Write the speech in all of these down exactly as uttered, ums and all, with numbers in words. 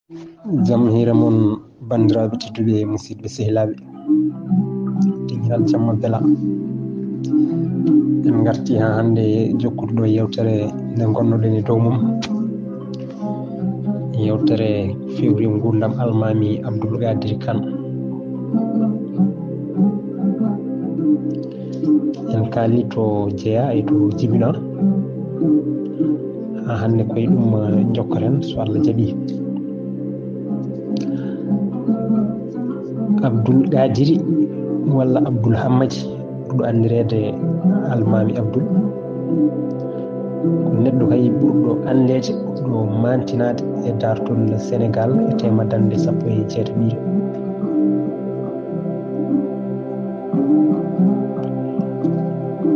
Jam hiira mon, banndiraaɓe tedduɓe e musidɓe sehilaaɓe. Teŋiral jamma bela. En ngarti haa hannde jokkude ɗo yewtere nde ngonnoɗen e dow mum. Yewtere fewre nguurndam Almaami Abdul Qadir Kan. En kaali to jeyaa e to jibinaa. Haa hannde koye ɗum, eh, njokkoren so Allah jaɓi. Abdul Qadiri walla Abdul Hammadi, ɓurɗo anndireede Almaami Abdul, ko neɗɗo kay ɓurɗo anndeede, ɓurɗo maantinaade e daartol Senegaal e teema daande sappo e jeetati.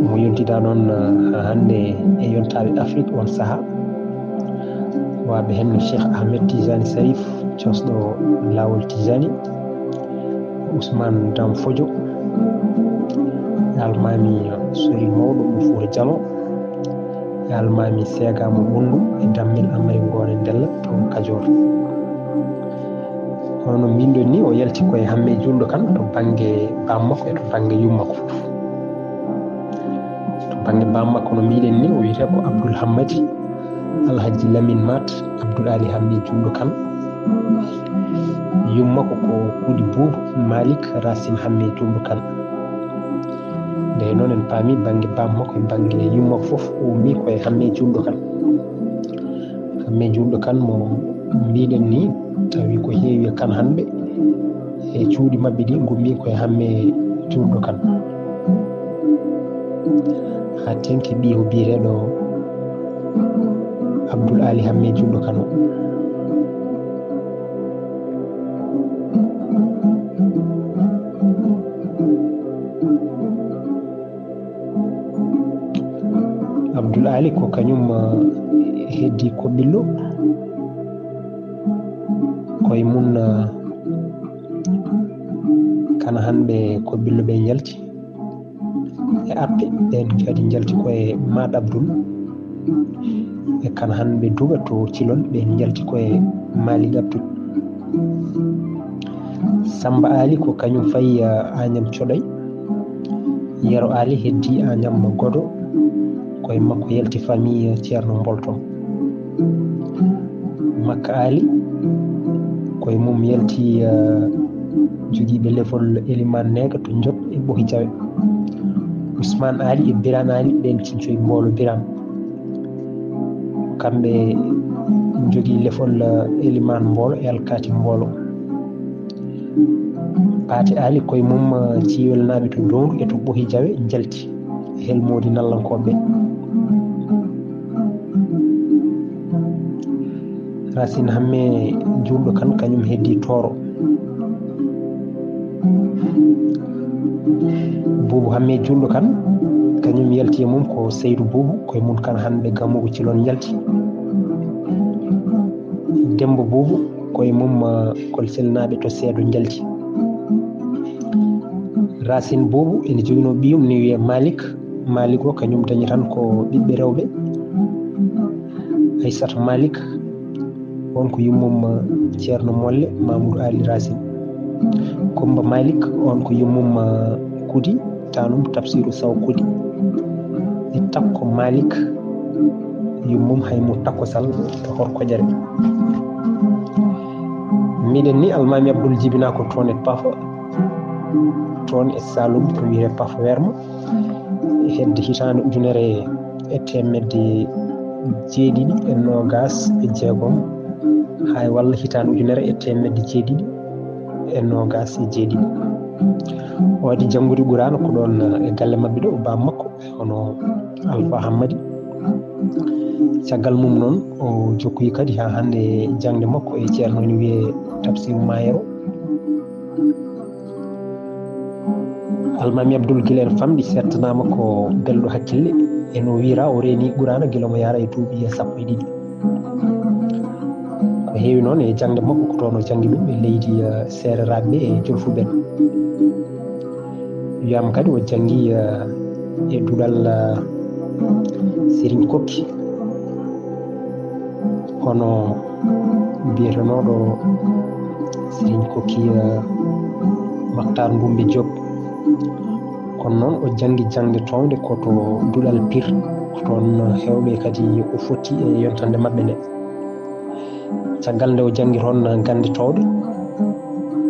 Mo yontidaa noon, eh, haa hannde e yontaaɓe Afrik on sahaa. Waaɓe heen no Cheikh Ahmed Tijani Sarif, cosɗo laawol Tijani, Ousmane Dam Fodio, Almaami Sori Mawɗo mo Fuuta Jaloo, e Almaami Seega mo Ɓunndu e Dammel Amari Ngoone Ndella to Kajoor. Hono mbinɗon ni, o yalti koye Hamme Juulɗo Kan to bannge baam makko e to bannge yum makko fof. To bannge baam makko, no mbiɗen ni, o wiyetee ko Abdul Hammadi Alhaji Lamin Maat Abdul Ali Hamme Juulɗo Kan. Yum makko ko Kuɗi Buubu Malik Racine Hamme Juulɗo Kan. Nde noon en paami bannge baam makko e bannge yum makko fof o ummii koye Hamme Juulɗo Kan. Hamme Juulɗo Kan mo mbiɗen ni, tawi ko heewi e Kan hanɓe e cuuɗi maɓɓe ɗi ngummi koye Hamme Juulɗo Kan. Haa teŋti ɓiy o biyeteeɗo Abdul Ali Hamme Juulɗo Kan o. Abdul Ali ko kañum, eh, heddi Koɓillo. Koye mum, eh, Kan hanɓe Koɓillo ɓe njalti e Appe, ɓeen kadi njalti koye Maad Abdul. E Kan hanɓe Duga to Cilol, ɓeen njalti koye Malik Abdul. Samba Ali ko kañum fayi, eh, Añam Coɗay. Yero Ali heddi Añam Godo, koye makko yalti famille Ceerno Mboltom. Makka Ali, koye mum yalti, eh, jogiiɓe lefol Elimaan Neega to Njoɓ e Ɓohi Jawe. Ousmane Ali e Birane Ali, ɓeen cincoy Mboolo Birane. Kamɓe njogii lefol, eh, Elimaan Mboolo e Alkaati Mboolo. Paate Ali koye mum, eh, Ciwelnaaɓe to Doondu e to Ɓohi Jawe njalti e helmoodi Nallankooɓe. Racine Hamme Juulɗo Kan, kañum heddi Tooro. Buubu Hamme Juulɗo Kan, kañum yalti e mum ko Seydu Buubu, koye mum Kan hanɓe Gammugu Cilon yalti. Demba Buubu, koye mum, eh, Kolselnaaɓe to Seedo njalti. Racine Buubu ene joginoo ɓiyum ne wiyee Malik. Malik o kañum dañi tan ko ɓiɓɓe rewɓe. Aissata Malik, on ko yummum, eh, Ceerno Molle Mamoudou Ali Racine. Kumba Malik, on ko yummum, eh, Kudi, tanum Tafsiru Saw Kudi. E Takko Malik, yummum Haymu Takko Sall to Horkoƴere. Mbiɗen ni Almaami Abdul jibinaa ko toon e Pafa, toon e Saalum to wiyee Pafa Werma. Hedde hitaande ujunere e teemedde jeeɗiɗi e noogaas e jeegom, hay walla hitaande ujunere e teemedde jeeɗiɗi e noogaas e jeeɗiɗi. O waɗi janngude Quraana ko ɗoon e galle maɓɓe ɗo, baam makko, hono Alfa Hammadi. Caggal mum noon, o jokkoyi kadi haa hannde jaŋde makko e ceerno ene wiyee Tafsir Mayero. Almaami Abdul, gila en famɗi, settanaama ko belɗo hakkille. E no wiyra, o reeni Quraana gila mo yahra e duuɓi sappo e ɗiɗi. Ko heewi noon e jaŋde makko, ko toon o janngi ɗum e leydi, eh, Seereraaɓe e Jolfuɓe en. Wiyaama kadi o janngi, eh, e duɗal, eh, Serigne Kokki. Kono biyetenooɗo Serigne Kokiya Maktar Mbumbe Diop, kono noon o janngi jaŋde toowde ko to Duɗal Pir, ko toon heewɓe kadi o fotti e yontande maɓɓe nde. Caggal nde o janngi toon gannde toowɗe,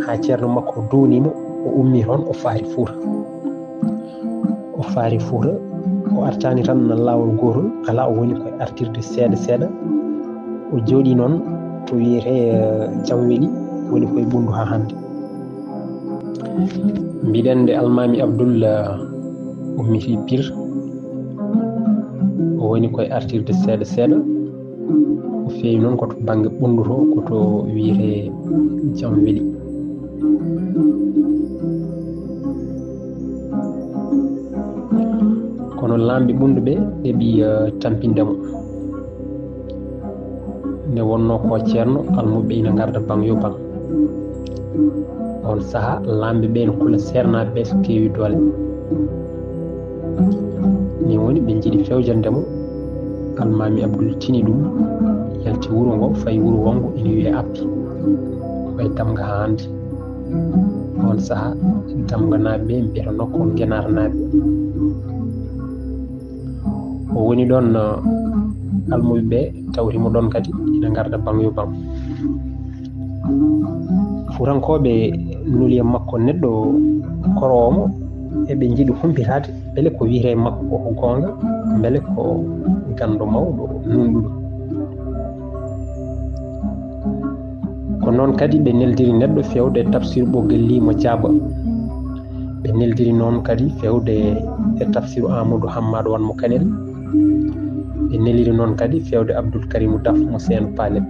haa ceerno makko duwnii mo, o ummii toon, o faari Fuuta. O faari Fuuta, o artaani tan laawol gootol, alaa, o woni koye artirde seeɗa seeɗa. O jooɗii noon to wiyetee, eh, Jamweli, woni koye Ɓunndu haa hannde. Mbiɗen nde Almaami Abdul, eh, ummitii Pir, o woni koye artirde seeɗa seeɗa. O feewi noon ko to bannge Ɓunndu to, ko to wiyetee Jamweli. Kono laamɓe Ɓunndu ɓe ɗeɓi, eh, tampinde mo. Nde wonnoo ko ceerno, almuɓɓe ina ngarda baŋ yo baŋ. Oon sahaa, laamɓe ɓe ina kula seernaaɓe ɓe so keewi doole. Ni woni ɓe njiɗi fewjande mo. Almaami Abdul tini ɗum, yalti wuro ngo, fayi wuro wonngo ina wiyee Appi. Wayi Damga haa hannde. Oon sahaa, Damganaaɓe ɓe mbiyata nokku Ngenaarnaaɓe. O woni ɗoon, no almuɓɓe ɓe tawti mo ɗoon kadi ina ngarda baŋ yo baŋ. Fuutankooɓe nuli e makko neɗɗo koroowo mo, eɓe njiɗi humpitaade mbele ko wiyetee e makko ko goonga, mbele ko ganndo mawɗo nuunɗuɗo. Ko noon kadi ɓe neldiri neɗɗo feewde Tafsir Ɓoggel Lii mo Jaaba. Ɓe neldiri noon kadi feewde e Tafsir Amadou Hammad Wan mo Kanel. Ɓe neliri noon kadi feewde Abdul Karimu Daf mo Seeno Paalel.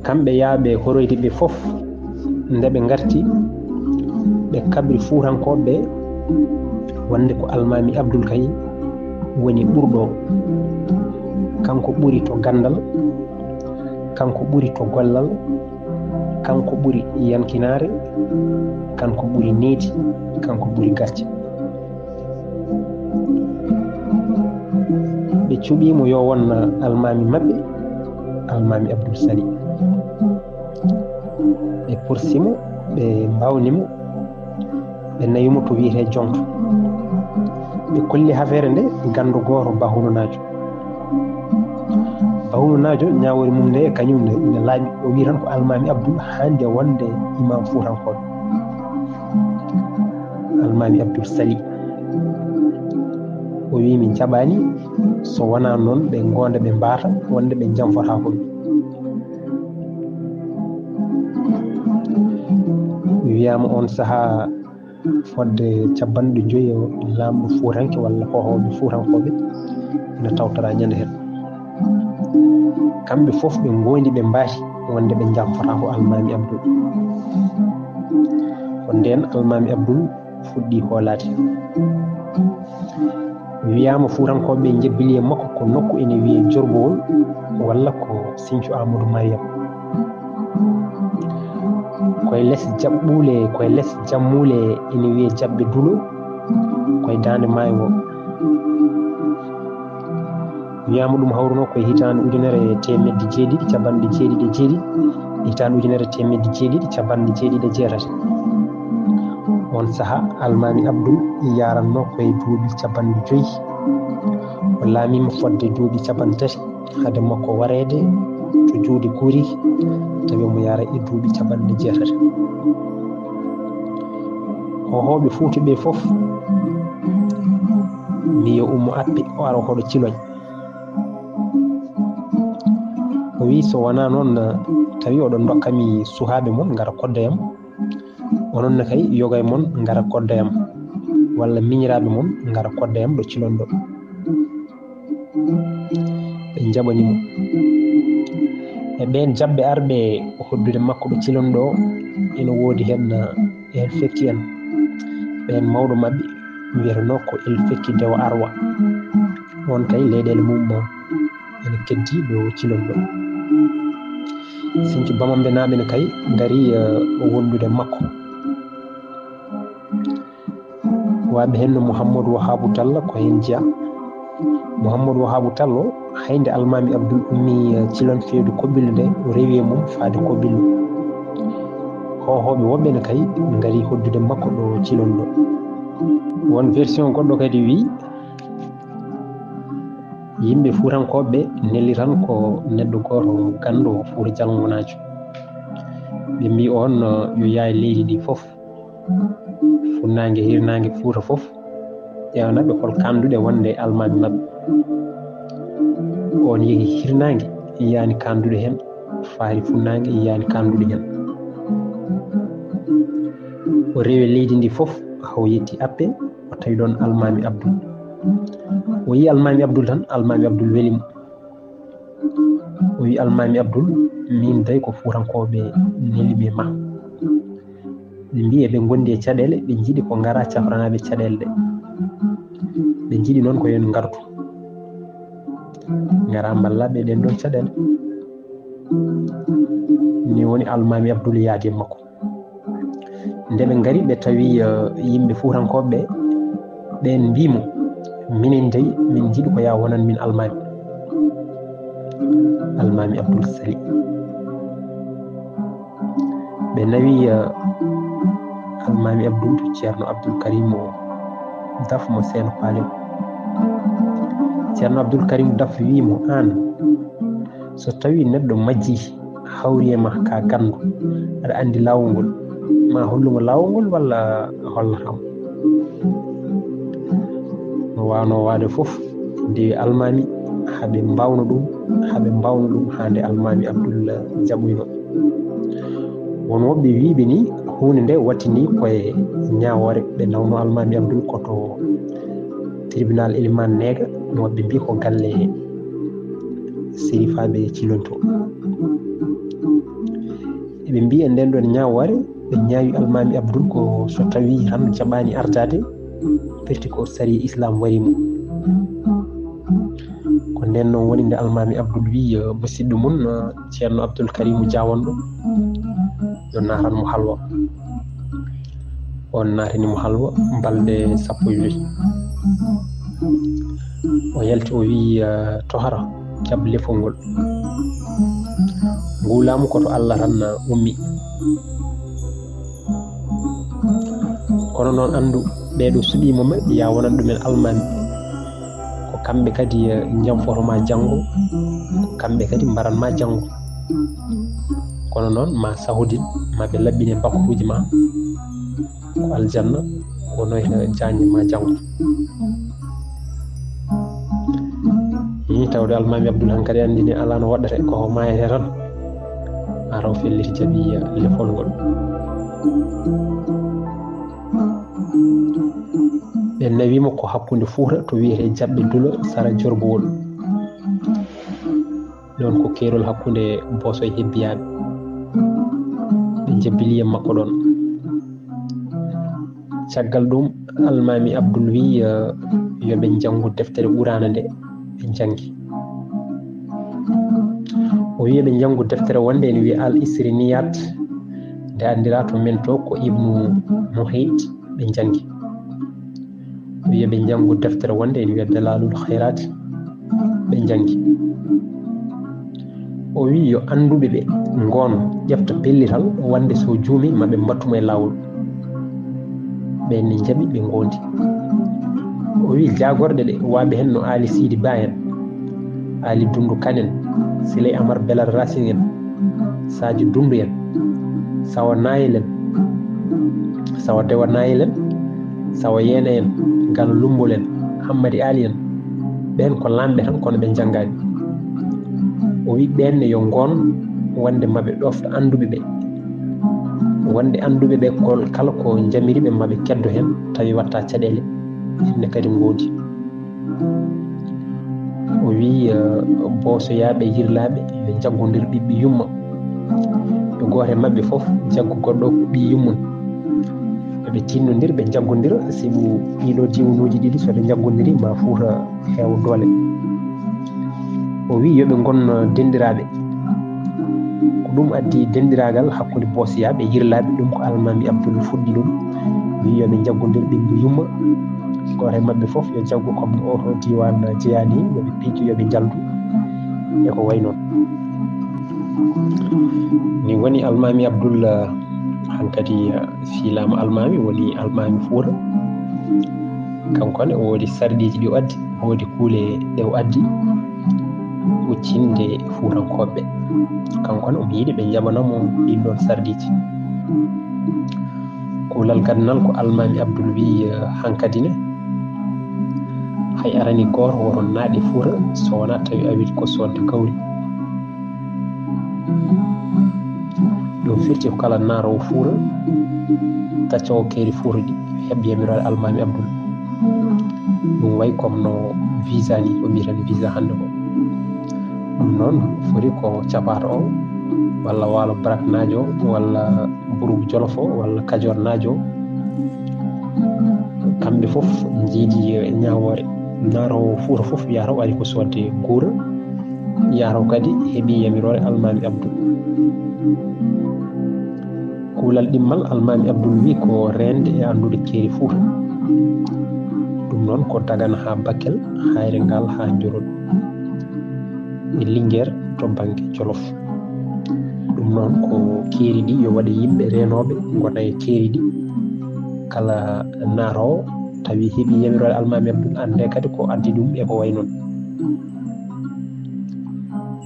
Kamɓe yaaɓe horoyde ɓe fof, nde ɓe ngarti, ɓe kabri Fuutankooɓe ɓe wonde ko Almaami Abdul kay woni ɓurɗo. Kanko ɓuri to ganndal, kanko ɓuri to gollal, kanko ɓuri yankinaare, kanko ɓuri needi, kanko ɓuri gacce. Ɓe cuɓii mo yo won almaami maɓɓe, Almaami Abdul Sali. Ɓe porsi mo, ɓe mbawni mo, ɓe nawi mo to wiyetee Joŋto. Ɓe kolli hafeere nde ganndo gooto Bahununaajo. Bahununaajo, ñaawoore mum nde, kañum nde, nde laaɓi. O wii tan ko Almaami Abdul haandi e wonde imaam Fuutankooɓe. Almaami Abdul Sali. O wii, "Min njaɓaani, so wonaa noon, ɓe ngoonda, ɓe mbaata, wonde ɓe njamfotaako min." Mi wiyaama oon sahaa fodde capanɗe joyi laamɗo Fuutanke walla hoohooɓe Fuutankooɓe ina tawtoraa ñande heen. Kamɓe fof ɓe ngoondi, ɓe mbaati wonde ɓe njamfotaako Almaami Abdul. Ko ndeen Almaami Abdul fuɗɗii hoolaade. Wiyaama Fuutankooɓe ɓe njebbili e makko ko nokku ene wiyee Jorbowol walla ko Sinthiou Amadou Mariam. Koye les jaɓɓuule, koye les jammuule ene wiyee Jaɓɓe Dulo, koye daande maayo ngo. Wiyaama ɗum hawruno koye hitaande ujunere e teemedde jeeɗiɗi capanɗe jeeɗiɗi e jeeɗiɗi, hitaande ujunere e teemedde jeeɗiɗi capanɗe jeeɗiɗi e jeetati. Oon sahaa, Almaami Abdul yaranno koye duuɓi capanɗe joyi. O laamiima fodde duuɓi capanɗe tati hade makko wareede to juuɗe Guuri, tawi omo yara e duuɓi capanɗe jeetati. Hoohooɓe Fuuta ɓe fof mbi yo ummo Appi, o ara hoɗo Ciloñ. O wi, "So wonaa noon, tawi oɗon ndokka mi suhaaɓe mon ngara koddoyam, onon ne kay yoga e mon ngara koddoyam, walla miñiraaɓe mon ngara koddoyam ɗo Ciloñ ɗo." Ɓe njaɓani mo. E ɓeen jaɓɓe arɓe hoddude makko ɗo Ciloñ ɗo, ene woodi heen, eh, heen fekki en. Ɓeen mawɗo maɓɓe wiyetenoo ko El Fekki Dewo Arwa. Oon kay leyɗeele mum ene keddi ɗo Ciloñ ɗo. Sinthiou Bamambé naaɓe ne kay ngari, eh, wondude makko. Waaɓe heen no Mouhamadou Wahabou Talla ko heen jeyaa. Mouhamadou Wahabou Tallo, haynde Almaami Abdoul ummi, eh, Cilon feewde Kobillo nde, o rewi e mum faade Kobillo. Hoohooɓe woɓɓe ne kay ngari hoddude makko ɗo Cilon ɗo. Won version goɗɗo kadi wi, yimɓe Fuutankooɓe nelli tan ko neɗɗo gooto ganndo Fuuta Jalngo wonaajo. Ɓe mbi on, eh, yo yaay leydi ndi fof. Funnaange, hirnaange, Fuuta fof, ƴeewanaɓe hol kaanduɗe wonde almaami maɓɓe. On yehi hirnaange, yiyaani kaanduɗe heen, faari funnaange, yiyaani kaanduɗe heen. O rewi leydi ndi fof, haa o yetti Appe, o tawi ɗoon Almaami Abdul. O yii Almaami Abdul tan, Almaami Abdul weli mo. O wi, "Almaami Abdul, min dey ko Fuutankooɓe neli mi ma. Ɓe mbiyi ɓe ngondi e caɗeele, ɓe njiɗi ko ngara cafranaaɓe caɗeele ɗe. Ɓe njiɗi noon ko yo en ngartu. Ngara mballa ɓe ɗeen ɗoon caɗeele." Ni woni Almaami Abdul yaadi e makko. Nde ɓe ngari, ɓe tawi, eh, yimɓe Fuutankooɓe ɓe, ɓeen mbii mo, "Minen dey, min njiɗi ko yaa wonan min almaami, Almaami Abdul Sali." Ɓe nawi, eh, Almaami Abdul to Ceerno Abdul Karim mo Daf mo Seeno Paalel. Ceerno Abdul Karim Daf wii mo, "Aan, so tawii neɗɗo majjii, hawri e ma ka ganndo, aɗa anndi laawol ngol, ma hollumo laawol ngol walla a hollatamo?" No waawno waade fof, ndewi almaami, haa ɓe mbaawno ɗum, haa ɓe mbaawno ɗum, haa nde Almaami Abdul jaɓoyno. Won woɓɓe wiiɓe ni, huunde nde wattini koye ñaawoore, ɓe nawno Almaami Abdul ko to tribunal Elimaan Neega, woɓɓe mbii ko galle sirifaaɓe Cilonto. Eɓe mbii e nden ɗon ñaawoore, ɓe ñaawi Almaami Abdul ko so tawii tan jaɓaani ardaade, firti ko sariya Islaam wari mo. Ko nden noon woni nde Almaami Abdul wii, eh, musidɗo mum, eh, Ceerno Abdul Karimu Jaawanɗo, yo naatan mo halwa. On naatani mo halwa balɗe sappo e joy. O yalti, o wii, eh, "To hara, jaɓ lefol ngol. Nguu laamu ko to Allah tan, eh, ummi. Kono noon anndu, ɓee ɗo suɓii ma, yaa wonan ɗumen almaami. Ko kamɓe kadi, eh, njampoto ma janngo, ko kamɓe kadi mbaran ma janngo. Kono noon ma sahodin, ma ɓe laɓɓine bakkuuji ma. Ko aljanna wonoyta jaañe ma janngo." Ni tawde Almaami Abdul hankadi anndi ni alaa no waɗɗata, ko o maayata tan. A taw felliti jaɓi lefol ngol. Ɓe nawi mo ko hakkunde Fuuta to wiyetee Jaɓɓe Dula, sara Jorbowol. Ɗoon ko keerol hakkunde Booso e Hebbiyaaɓe. Ɓe njebbili e makko ɗoon. Caggal ɗum, Almaami Abdul wii, eh, yo ɓe njanngu deftere Quraana nde, ɓe njanngi. O wii ɓe njanngu deftere wonde ene wiyee Al Isriniyat, nde anndiraa to men to ko Ibnu Muhit, ɓe njanngi. O wii ɓe njanngu deftere wonde ene wiyee Dalalul Khayrat, ɓe njanngi. O wii yo annduɓe ɓe ngoon ƴefta pellital wonde so juumi ma ɓe mbattu mo e laawol. Ɓeen ne njaɓi, ɓe ngoondi. O wii jaagorɗe ɗe, waaɓe heen no Aali Siidi Ba en, Aali Dunndu Kan en, Siley Amar Belal Racine en, Sadio Dunndu en, Sawa Nayel en, Sawa Dewa Nayel en, Sawa Yeena en, Galo Lummbol en, Hammadi Aali en, ɓeen ko laamɓe tan, kono ɓe njanngaani. O wii ɓeen ne yo ngoon wonde ma ɓe ɗoofta annduɓe ɓe, wonde annduɓe ɓe kol-, kala ko njamiri ɓe ma ɓe keddo heen, tawi waɗta caɗeele, enne kadi ngoodi. O wii, eh, boosoyaaɓe yirlaaɓe yo njaggondir ɓiɓɓe yumma. Yo gooto e maɓɓe fof jaggu goɗɗo ko ɓii yummum. Yo ɓe tiinnondir, ɓe njaggondira, sibu ɗii ɗoo diiwanuuji ɗiɗi so ɓe njaggondirii ma Fuuta heewa doole. O wii yo ɓe ngon denɗiraaɓe. Ko ɗum addi denɗiraagal hakkunde boosoyaaɓe yirlaaɓe, ɗum ko Almaami Abdul fuɗɗi ɗum. Wii yo ɓe njaggondir ɓiɓɓe yumma. Gooto e maɓɓe fof yo jaggu comme no oto diiwaan jeyaani, yo ɓe piiju, yo ɓe njaldu, e ko wayi noon. Ni woni Almaami Abdul, hankadi fiilaama Almaami, woni Almaami Fuuta. Kanko ne, o woodi sarɗiiji ɗi o addi, o woodi kuule ɗe o addi, huccinde Fuutankooɓe. Kanko ne, omo yiɗi ɓe njaɓana mo ɗiin ɗoon sarɗiiji. Kuulal gadanal ko Almaami Abdul wii, eh, hankadi ne, hay arani gooto woto naaɗe Fuuta so wonaa tawi a wii ko soodde gawri. Ɗum firti ko kala naatoowo Fuuta, taccoowo keeri Fuuta ɗi, heɓ yamiroore Almaami Abdul. Ɗum wayi comme no visa ni, ko mbiyeten visa hannde ko. Ɗum noon foti ko capaato o, walla waalo baraknaajo, walla burubu jolof o, walla kajoornaajo. Kamɓe fof njiidi ñaawoore. Naatoowo Fuuta fof yaata o ari ko soodde guura, yaata o kadi heɓi yamiroore Almaami Abdul. Kuulal ɗimmal Almaami Abdul wii ko reende e anndude keeri Fuuta. Ɗum noon ko Dagana haa Bakel, Hayre Ngaal haa Njorol. E Lingeer to bannge Jolof. Ɗum noon ko keeri ɗi yo waɗe yimɓe reenooɓe ngona e keeri ɗi. Kala naatoowo tawi heɓi yamiroore Almaami Abdul, annde kadi ko addi ɗum e ko wayi noon.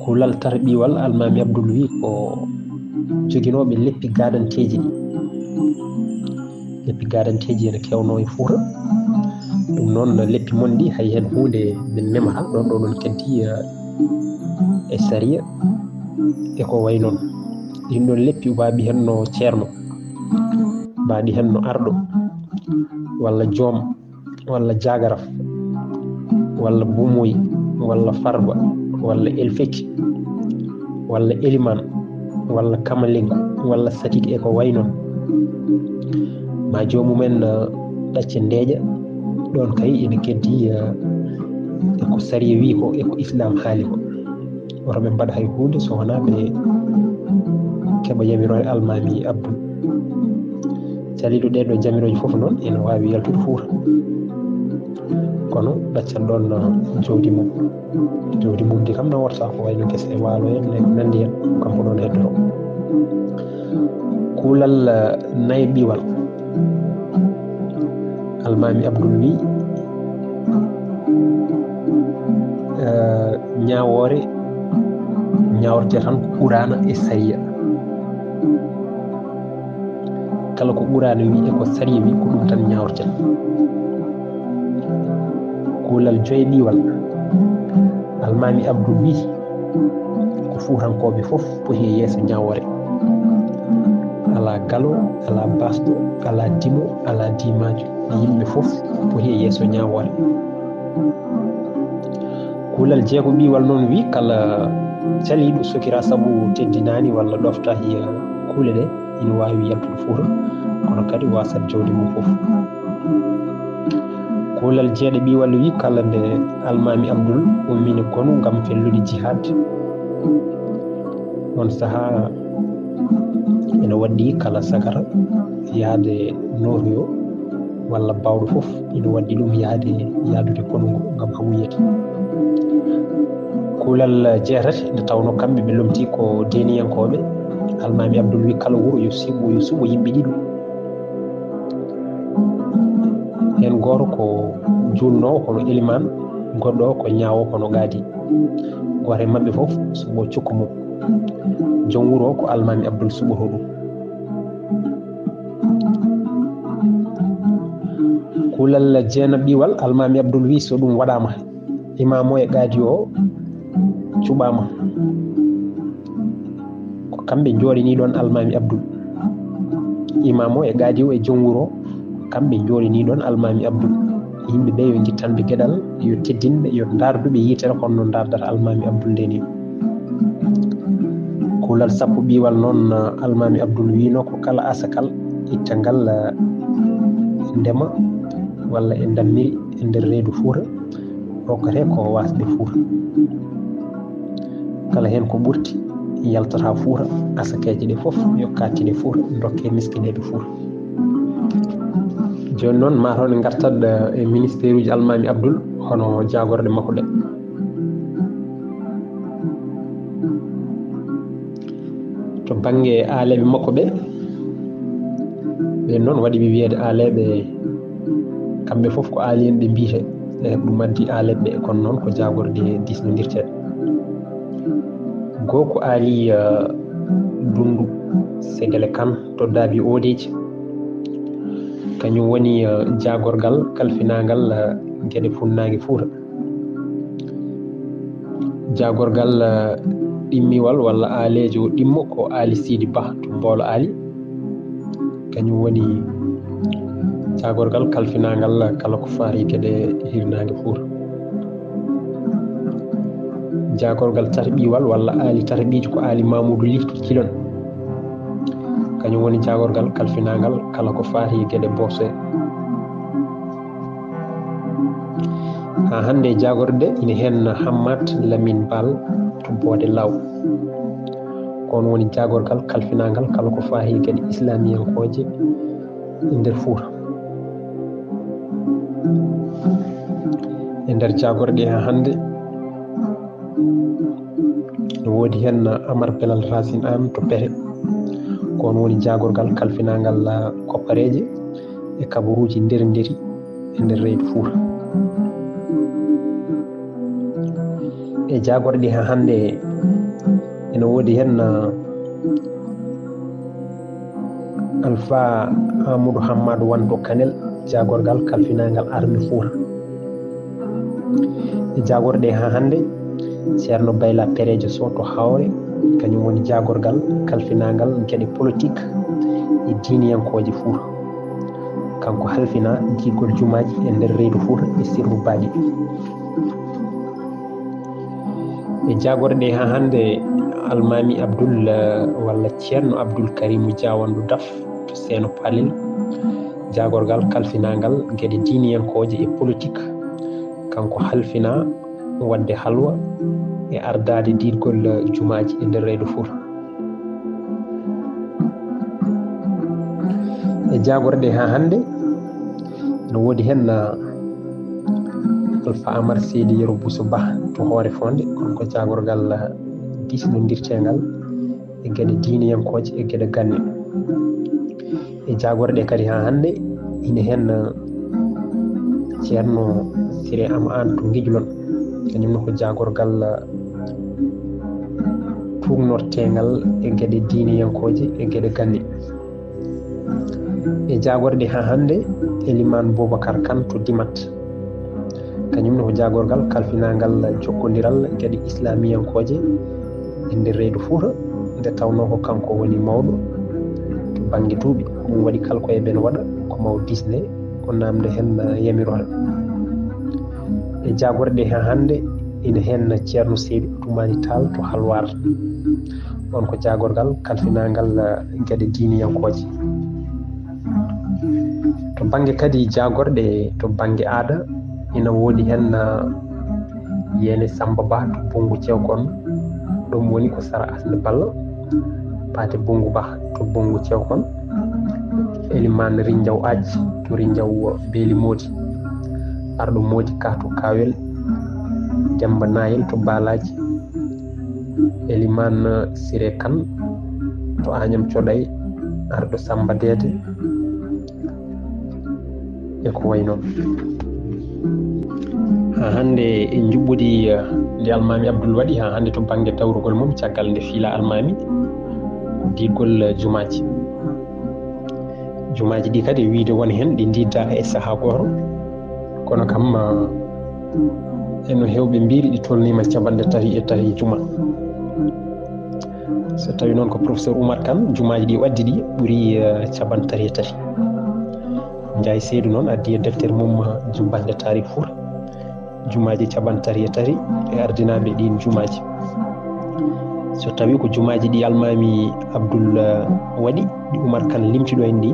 Kuulal tataɓiwal Almaami Abdul wii ko joginooɓe leppi gaadanteeji ɗi. Leppi gaadanteeji ene keewno e Fuuta. Ɗum noon, leppi mon ɗi, hay heen huunde min memataa. Ɗoon ɗo ɗon keddi, eh, e sariya, e ko wayi noon. Ɗiin ɗoon leppi mbaaɗi heen no ceerno, mbaaɗi heen no arɗo, walla joom, walla jaagaraf, walla bumoy, walla farba, walla elfeki, walla elimaan, walla kamalengu, walla satiki e ko wayi noon. Ma joomumen, eh, ɗacce ndeeƴa, ɗoon kay ene keddi, eh, e ko sariya wii ko, e ko Islaam haali ko. Woto ɓe mbaɗ hay huunde so wonaa ɓe keɓa yamiroore Almaami Abdul. Caliiɗo ɗee ɗoo jamirooje fof noon ene waawi yaltude Fuuta. Kono ɗaccan ɗoon, eh, jawdi mum. Jawdi mum ndi kam naworta ko wayno gese e waalo en, e ko nanndi heen, ko kanko ɗoon heddoro. Kuulal, eh, nayaɓiwal. Almaami Abdul wii, eh, ñaawoore, ñaaworte tan ko Quraana e sariya. Kala ko Quraana wii e ko sariya wii, ko ɗum tan ñaaworten. Kuulal joyaɓiwal, Almaami Abdul wii, ko Fuutankooɓe fof poti e yeeso ñaawoore. Alaa galo, alaa baasɗo, alaa dimo, alaa diimaajo. Yimɓe fof poti e yeeso ñaawoore. Kuulal jeegoɓiwal noon wii, kala caliiɗo sokiraa sabu teddinaani walla ɗoftaaki, eh, kuule ɗe, ina waawi yaltude Fuuta, kono kadi waasat jawdi mum fof. Kuulal jeeɗaɓiwal wii, kala nde Almaami Abdul ummini konu ngam fellude jihaad, oon sahaa ene waɗɗii kala sagara yahde nootoyo walla baawɗo fof ina waɗɗii ɗum yahde, yahdude konu ngo ngam haɓoyde. Kuulal jeetati, nde tawnoo kamɓe ɓe lomtii ko deeniyankooɓe, Almaami Abdul wii kala wuro yo suɓo, yo suɓo yimɓe ɗiɗo. Heen gooto ko juulnoowo hono elimaan, goɗɗo o ko ñaawoowo hono qaadi. Gooto e maɓɓe fof suɓo cukko mum. Joom wuro o ko Almaami Abdul suɓotoo ɗum. Kuulal jeenaɓiwal, Almaami Abdul wii so ɗum waɗaama, imaam o e qaadi o cuɓaama. Ko kamɓe njooɗanii ɗoon Almaami Abdul. Imaam o e qaadi o e joom wuro o, ko kamɓe njooɗanii ɗoon Almaami Abdul. Yimɓe ɓe yo njittanɓe geɗal, yo teddinɓe, yo ndaarduɓe yitere kono no ndaardata Almaami Abdul nde ni. Kuulal sappo ɓiwal noon, Almaami Abdul wiino ko kala asakal ittangal, eh, ndema walla e ndammiri e nder reedu Fuuta, rokkatee ko waasɓe Fuuta. Kala heen ko ɓurti yaltata Fuuta, asakeeje ɗe fof yo kaattine Fuuta, ndokkee miskineeɓe Fuuta. Jooni noon, mataw en ngartat e ministeeruuji Almaami Abdul, hono jaagorɗe makko ɗe. To bannge aaleeɓe makko ɓe, ɓeen noon waɗi ɓe wiyeede aaleeɓe, kamɓe fof ko aaliyen ɓe mbiyetee. E ɗum addi aaleeɓe ɓe, kono noon ko jaagorɗe diisnondirteeɗe. Goo ko aali, eh, Dundu Segele Kan to Daabi Oodeeji. Kañum woni, eh, jaagorgal kalfinaangal, eh, geɗe funnaange Fuuta. Jaagorgal, eh, ɗimmiwal walla aaleejo ɗimmo ko Aali Siidi Bah to Mboolo Aali. Kañum woni jaagorgal kalfinaangal kala ko faari geɗe hirnaange Fuuta. Jaagorgal tataɓiwal walla aali tataɓiijo ko Aali Mamuudu Lih to Cilon. Kañum woni jaagorgal kalfinaangal kala ko faari geɗe boose. Haa hannde jaagorɗe ina heen Hammat Lamin Baal to Boode Law. Ko oon woni jaagorgal kalfinaangal kala ko faari geɗe islaamiyankooje e nder Fuuta. E nder jaagorɗe haa hannde, no woodi heen Amar Belal Racine Anne to Pete. Ko oon woni jaagorgal kalfinaangal, ah, koppareeje e kabaruuji nder nderi e nder reedu Fuuta. E jaagorɗe haa hannde, ene woodi heen, ah, Alfa Amadou Hammadou Wan to Kanel, jaagorgal kalfinaangal arme Fuuta. E jaagorɗe haa hannde, Ceerno Bayla Pereejo Sow to Hawre, kañum woni jaagorgal kalfinaangal geɗe politik e diiniyankooje Fuuta. Kanko halfinaa diigol jumaaji e nder reedu Fuuta e sirru baaɗi. E jaagorɗe haa hannde, Almaami Abdul, eh, walla Ceerno Abdul Karimu Jaawandu Daf to Seeno Palel, jaagorgal kalfinaangal geɗe diiniyankooje e politik. Kanko halfinaa waɗde halwa e ardaade diigol jumaaji e nder reedu Fuuta. E jaagorɗe haa hannde, no woodi heen, ah, Alfa Amar Seydi Yero Bousso Bah to Hoore Fonde, kono ko jaagorgal, ah, diisnondirteengal e geɗe diiniyankooje e geɗe ganni. E jaagorɗe kadi haa hannde, ine heen, ah, Ceerno Siré Am Aan to Ngijlon, kañum ne ko jaagorgal, ah, tuugnorteengal e geɗe diiniyankooje e geɗe ganni. E jaagorɗe haa hannde, Elimaan Boubacar Kan to Dimat. Kañum ne ko jaagorgal kalfinaangal jokkondiral geɗe islaamiyankooje e nder reedu Fuuta, nde tawnoo ko kanko woni mawɗo to bannge duuɓi. Ɗum waɗi kala ko e ɓeen waɗa ko maw diisne, ko naamnde heen yamiroore. E jaagorɗe haa hannde, ine heen Ceerno Seydi Atumaani Taal to Halwaar. Ɗoon ko jaagorgal kalfinaangal, eh, geɗe diiniyankooje. To bannge kadi jaagorɗe to bannge aada, ina woodi heen, eh, Yeene Samba Ba to Bonngu Cewkon, ɗum woni ko sara Asnde Balla, Paate Bonngu Ba to Bonngu Cewkon, Elimaan Rinjaw Aaj to Rinjaw Beeli Moodi, Arɗo Moodi Ka to Kawel, Demba Nayel to Baalaaji, Elimaan Siré Kan to Añam Coɗay, Arɗo Samba Deede, e ko wayi noon. Haa hannde e njuɓɓudi, eh, ndi Almaami Abdul waɗi, haa hannde to bannge dawrugol mum, caggal nde fiila Almaami, diigol, eh, jumaaji. Jumaaji ɗi kadi, wiyde won heen ɗi ndiiddaaka e sahaa gooto, kono kam, eh, eno heewɓe mbiiri ɗi tolniima capanɗe tati e tati juma. So tawi noon ko professeur Oumar Kane, jumaaji ɗi o addi ɗi ɓuri, eh, capanɗe tati e tati. Njaay Seydou noon addi e deftere mum, eh, Jubbannde Taarikh Fuuta, jumaaji capanɗe tati e tati e ardinaaɓe ɗiin jumaaji. So tawi ko jumaaji ɗi Almaami Abdul, eh, waɗi, ɗi Oumar Kane limti ɗo en ɗi,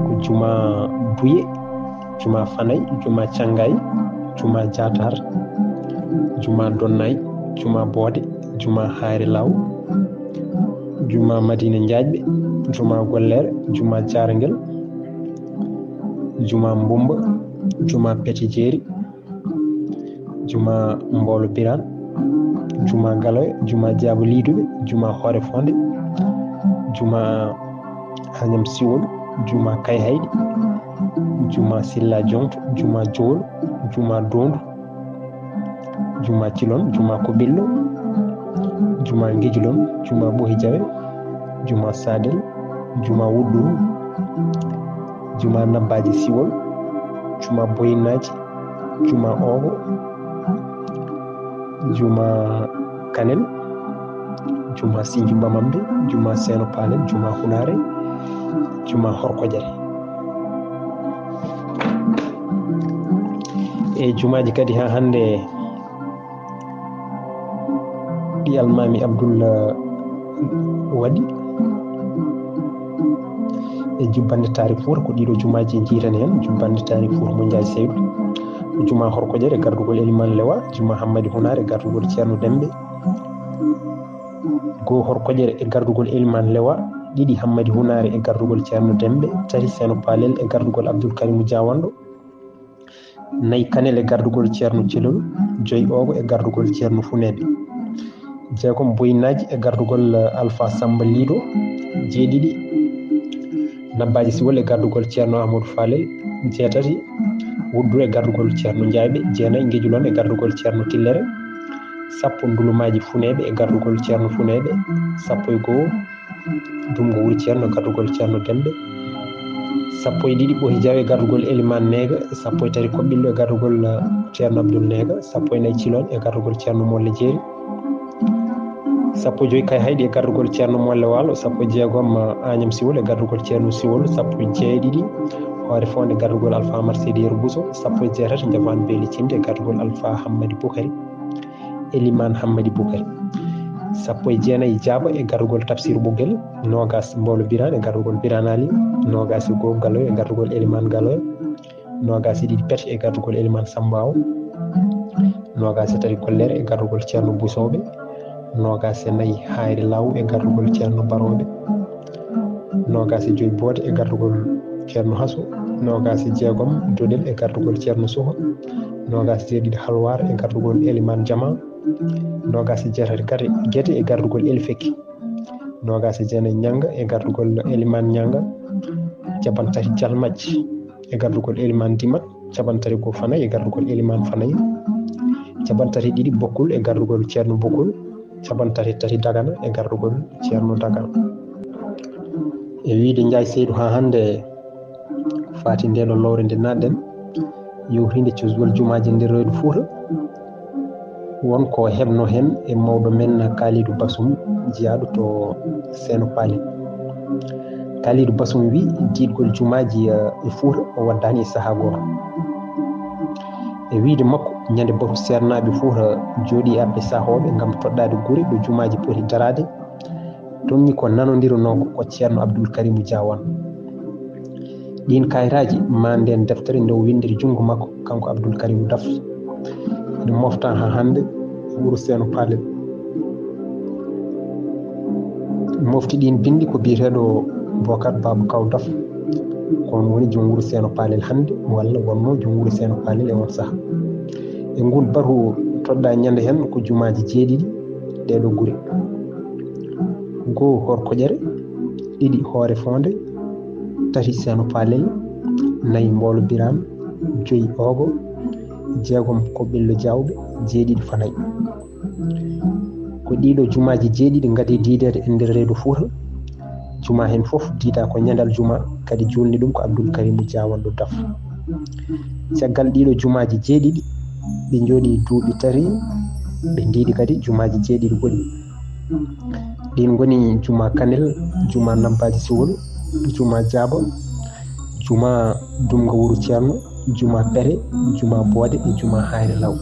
ko juma Buye, juma Fanay, juma Cangay, juma Jatar, juma Donnay, juma Boode, juma Hayre Law, juma Madina Njaajɓe, juma Gollere, juma Jarngel, Juma Mbumba, Juma Pete Jeeri, Juma Mboolo Biraan, Juma Galoya, Juma Jaabo Liiduɓe, Juma Hoore Fonde, Juma Añam Siwol, Juma Kayhayɗi, Juma Silla Joŋto, Juma Jowol, Juma Doondu, Juma Cilon, Juma Kobillo, Juma Ngejulon, Juma Ɓohi Jawe, Juma Sadel, Juma Wuɗɗuru, Juma Nabbaaji Siwol, Juma Boyinaaji, Juma Oogo, Juma Kanel, Juma Sinju Bamambe, Juma Seeno Paalel, Juma Hunaare, Juma Horkojere. E jumaaji kadi haa hannde ɗi Almaami Abdul waɗi e jubbannde taariik Fuuta, ko ɗiɗo jumaaji njiitani heen jubbannde taariik Fuuta mo Njaay Seydu. Ko Juma Horkojere e gardugol Elimaan Lewa, Juma Hammadi Hunaare e gardugol Ceerno Dembe. Goo Horkojere e gardugol Elimaan Lewa, ɗiɗi Hammadi Hunaare e gardugol Ceerno Dembe, tati Seeno Paalel e gardugol Abdul Karimu Jaawanɗo, nayi Kanel e gardugol Ceerno Celol, joyi Oogo e gardugol Ceerno Funeeɓe, jeegom Boyinaaji e gardugol Alfa Samba Liido, jeeɗiɗi Nabbaaji Siwol e gardugol Ceerno Ahmadu Faalel, jeetati Wuɗɗuru e gardugol Ceerno Njaayɓe, jeenayi Ngejulon e gardugol Ceerno Tillere, sappo Ndulumaaji Funeeɓe e gardugol Ceerno Funeeɓe, sappo e goo Dumgo Wuro Ceerno e gardugol Ceerno Dembe, sappo e ɗiɗi Ɓohi Jawe e gardugol Elimaan Neega, sappo e tati Koɓɓillo e gardugol Ceerno Abdul Neega, sappo e nayi Cilon e gardugol Ceerno Molle Jeeri, sappo e joyi Kayhayɗi e gardugol Ceerno Molle Waalo, sappo e jeegom Añam Siwol e gardugol Ceerno Siwol, sappo e jeeɗiɗi Hoore Fonde e gardugol Alfa Amar Seydi Yero Buso, sappo e jeetati Njafaan Beeli Cindi e gardugol Alfa Hammadi Bukari, Elimaan Hammadi Bukari, sappo e jeenayi Jaaba e gardugol Tafsir Bugel, noogas Mboolo Biraan e gardugol Biraan Ali, noogas e goo Galoya e gardugol Elimaan Galoya, noogas e ɗiɗi Pete e gardugol Elimaan Samba Aw, noogas e tati Gollere e gardugol Ceerno Busooɓe, noogas e nayi Hayre Law e gardugol Ceerno Barooɓe, noogas e joyi Boode e gardugol Ceerno Hasu, noogas e jeegom Dodel e gardugol Ceerno Suha, noogas e jeeɗiɗi Halwaar e gardugol Elimaan Jama, noogas e jeetati Gate, Gete e gardugol Eli Fekki, noogas e jeenayi Ñannga e gardugol Elimaan Ñannga, cappanɗe tati Jalmaj e gardugol Elimaan Dimat, cappanɗe tati goo Fanay e gardugol Elimaan Fanay, cappanɗe tati ɗiɗi Bokkul e gardugol Ceerno Bokkul, cappanɗe tati tati Dagana e gardugol Ceerno Dagana. E wiyde Njaay Seydu haa hannde faati ndee ɗoo lowre nde naatɗen, yowtinde cosgol jumaaji e nder reedu Fuuta, won ko heɓnoo heen e mawɗo men Kaalidu Basum, jeyaaɗo to Seeno Paalel. Kaalidu Basum wiyi diidgol jumaaji, eh, e Fuuta o waɗdaani e sahaa gooto. E wiyde makko, ñande batu seernaaɓe Fuuta jooɗii arde sahooɓe ngam toɗɗaade gure ɗo jumaaji poti daraade, toŋŋi ko nanondiranoo ko Ceerno Abdul Karimu Jaawan. Ɗiin kaayitaaji maa ndeen deftere nde o winndiri junngo makko, kanko Abdul Karimu Daf, ene mofta haa hannde e wuro Seeno Paalel. Mofti ɗiin binndi ko biyeteeɗo Bokar Baaba Kaw Daf, ko oon woni joom wuro Seeno Paalel hannde, walla wonnoo joom wuro Seeno Paalel e oon sahaa. E nguun batu toɗɗaa ñande heen ko jumaaji jeeɗiɗi ɗee ɗoo gure. Goo Horkoƴere, ɗiɗi Hoore Foonde, tati Seeno Paalel, nayi Mboolo Biraan, joyi Oogo, jeegom Koɓɓillo Jaawɓe, jeeɗiɗi Fanay. Ko ɗii ɗoo jumaaji jeeɗiɗi ngadii diideede e nder reedu Fuuta. Jumaa heen fof diidaa ko ñande aljuma, kadi juulni ɗum ko Abdul Karimu Jaawanɗo Daf. Caggal ɗii ɗoo jumaaji jeeɗiɗi, ɓe njooɗii duuɓi tati, ɓe ndiidi kadi jumaaji jeeɗiɗi goɗɗi. Ɗiin ngoni Juma Kanel, Juma Nabbaaji Siwol, Juma Jaaba, Juma Dumga Wuro Ceerno, Juma Pete, Juma Boode e Juma Hayre Law.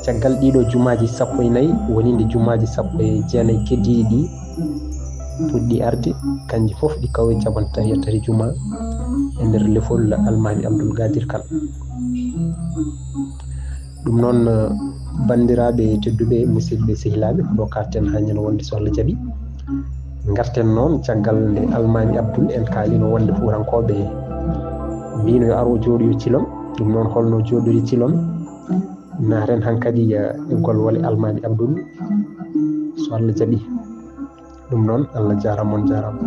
Caggal ɗii ɗoo jumaaji sappo e nayi, woninde jumaaji sappo e jeenayi keddiiɗi ɗii, puɗɗii arde, kanji fof ɗi kawoyi cappanɗe tati e tati juma e nder lefol Almaami Abdul Gaadir Kan. Ɗum noon, banndiraaɓe tedduɓe, musidɓe, sehilaaɓe, ko ɗo kaaɗten haa ñande wonde, so Allah jaɓi. Ngarten noon caggal nde Almaami Abdul en kaalino wonde Fuutankooɓe Mbino yo aro jooɗoyo cilom. Ɗum noon holno jooɗori cilom? Naaten hankadi e golwole Almaami Abdul, so Allah jaɓi. Ɗum noon, Allah jaaraama, on jaaraama.